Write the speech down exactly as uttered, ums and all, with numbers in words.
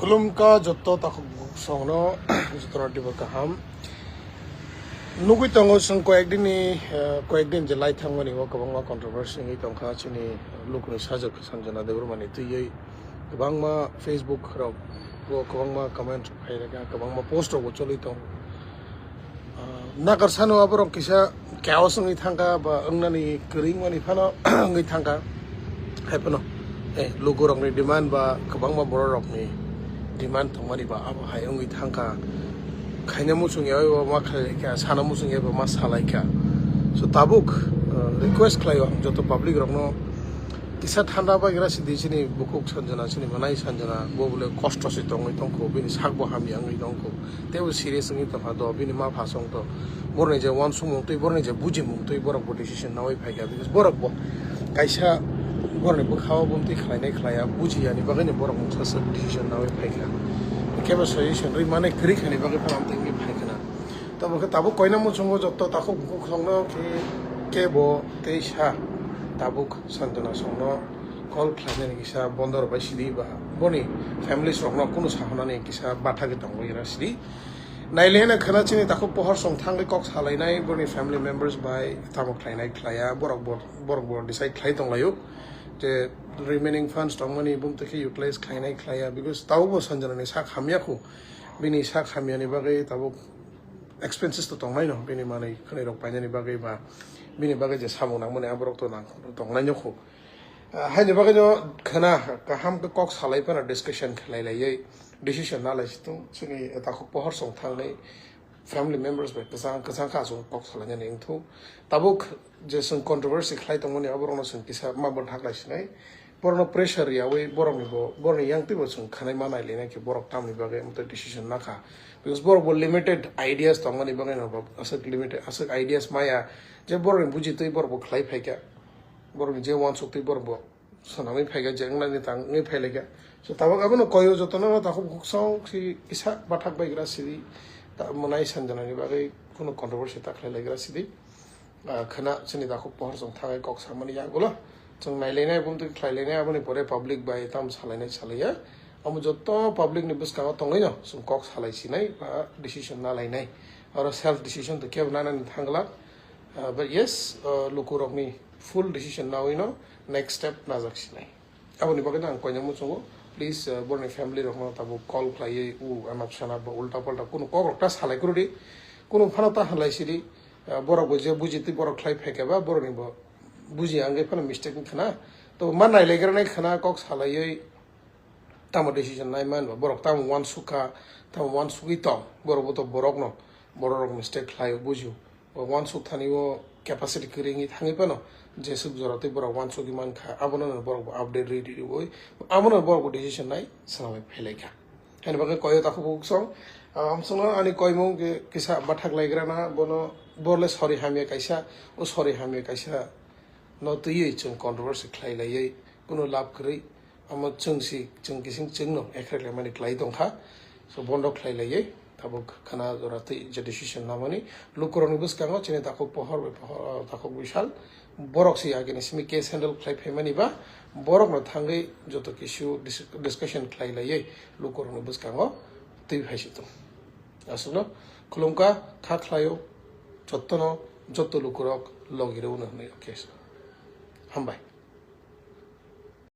Khulumkha joto takhuk songno, jotono teibo kaham. Nugui tongo chwng koyekdinni, eh, koyekdin je lai thangmani o kwbangma controversy wngwi tongkha chini lukuni sajwk Sanjana Debbarmani twiwi. Kwbangma Facebook rok o kwbangma comment rok phai rwkha, kwbangma post rok bo choli tongo. Ah, nakarsano aborok kisa chaos wngwi thangkha ba wngnani kwrwngmani phano wngwi thangkha. Hai phano, eh, lukurokni demand ba kwbangma bororokni demand tongmani ba abo hai wngwi thangkha. Khaina muchung ya bai bo ma khlai laikha, sana muchung ya bai bo ma sa laikha. So tabuk, ah, request khlaio ang joto public rokno, kisa thanda bagra sidi chini bukhuk Sanjana, chini manai Sanjana, bo bole kosto se tongwi tongkho, bini sak bo hamya wngwi tongkho. Teibo serious wngwi tongkha do, bini ma pha song to. Borokni je uansukmung twi, borokni je bujimung twi, borok bo decision nawi phaikha. Because borok bo kaisa borokni bwkhao bumtwi khlainai khlaiya, bujiyani bagwino borok mungsa swk decision nawi phaikha. Kebo suggestion rwi mane kwrwi khani bagwi phano amtwi wngwi phaikhwna. Tabuk khe tabuk koina muchungo joto takhuk bukhuk songno khe kebo tei sa tabuk Sanjana songno call khlainani kisa bondo rwbai sidi ba boni families rokno kunu sahonani kisa bathagwi tongwi ra sidi. Nailena khwna chini takhuk pohor song thangwi kok salainai boni family members bai tamo khlainai khlaiya borok bo, borok bo decide khlai tonglaio je remaining funds tongmani bumtwi khe utilize khlainai khlaiya, because tabuk bo Sanjanani sak hamya khu, bini sak hamyani bagwi tabuk expenses to tongnai no, bini manwi khwnwi rok painani bagwi ba bini bagwi je samung nangmani aborok to nang tongnai no khu. Ah, haini bagwi no khwna kaham khe kok salai phano discussion khlai laiwi decision na lai situng chini takhuk pohor song thangwi family members bai kwchang kwchang kha aswk kok salainani wngthung. Tabuk je chwng controversy khlai tongmani aborokno chwng kisa ma bo thaklai sinai. Borokno pressure riyawi borokni bo, borokni yang twibo chwng khwnai ma nai lina khe borok tamni bagwi amtwi decision nakha. Because borok bo limited ideas tongmani bagwi no bo aswk limited, aswk ideas maya je borokni buji twi borok bo khlai phaikha. Borokni je uansuk twi borok bo swnamwi phaikha, je wngnani tang wngwi phailaikha. So tabuk abono koyo jotono takhuk bukhuk song si kisa bathak baigra sidi ta-, mwnai Sanjanani bagwi kunu controversy ta khlai laikra sidi. Ah, khwna chini takhuk pohor chwng thangwi kok samani yagulo chwng nailainai, bumtwi khlailainai, aboni pore public bai tamo salainai salaiya. Amo joto public ni bwskango tongwino chwng kok salai sinai ba decision na lainai. Oro self decision to kebo nanani thangla. Ah, but yes, ah, lukurokni full decision nawino next step najak sinai. Aboni bagwi ang koina muchungo, please, ah, borokni family rokno tabuk call khlaiwi u anap sanap ba ulta palta kunu kok rok ta salai kwrwdi, kunu phano ta halai sidi, ah, borok bo je buji twi borok khlai phaikha ba borokni bo buji angwi phano mistake wngkha na. To ma nailaigranai khwna kok salaiwi tamo decision nai man ba borok tamo uansukha, tamo uansugwi tong, borok bo to borokno, borok rok mistake khlaio bujio. Bo uansuk thani o capacity kwrwi wngwi thangwi phano jeswk jora twi borok uansugwi mankha, abono no borok bo update rwi rwi rwi abono borok bo decision nai swnamwi phailaikha. Haini bagwi koyo takhuk bukhuk song, ah, amsongno ani koimung khe kisa bathak laigrana, bono borle sorry hamya kaisa, o sorry hamya kaisa no twiwi chwng controversy khlai laiwi kunu lab kwrwi. Omo chwng si, chwng kising chwngno ekhrek lemani khlai tongkha. So bondo khlai laiwi tabuk khwna jora twi je decision namani lukurokni bwskango chini takhuk pohor bai pohor, takhuk bisal borok si agini simi case handle khlai phaimani ba borokno thangwi joto kisu dis-, discussion khlai laiwi lukurokni bwskango twi phai si tong. Aswkno khulumkha, kha khlaio, jottono, jotto lukurok logi rwno hwnwi, okay, sir. Hambai.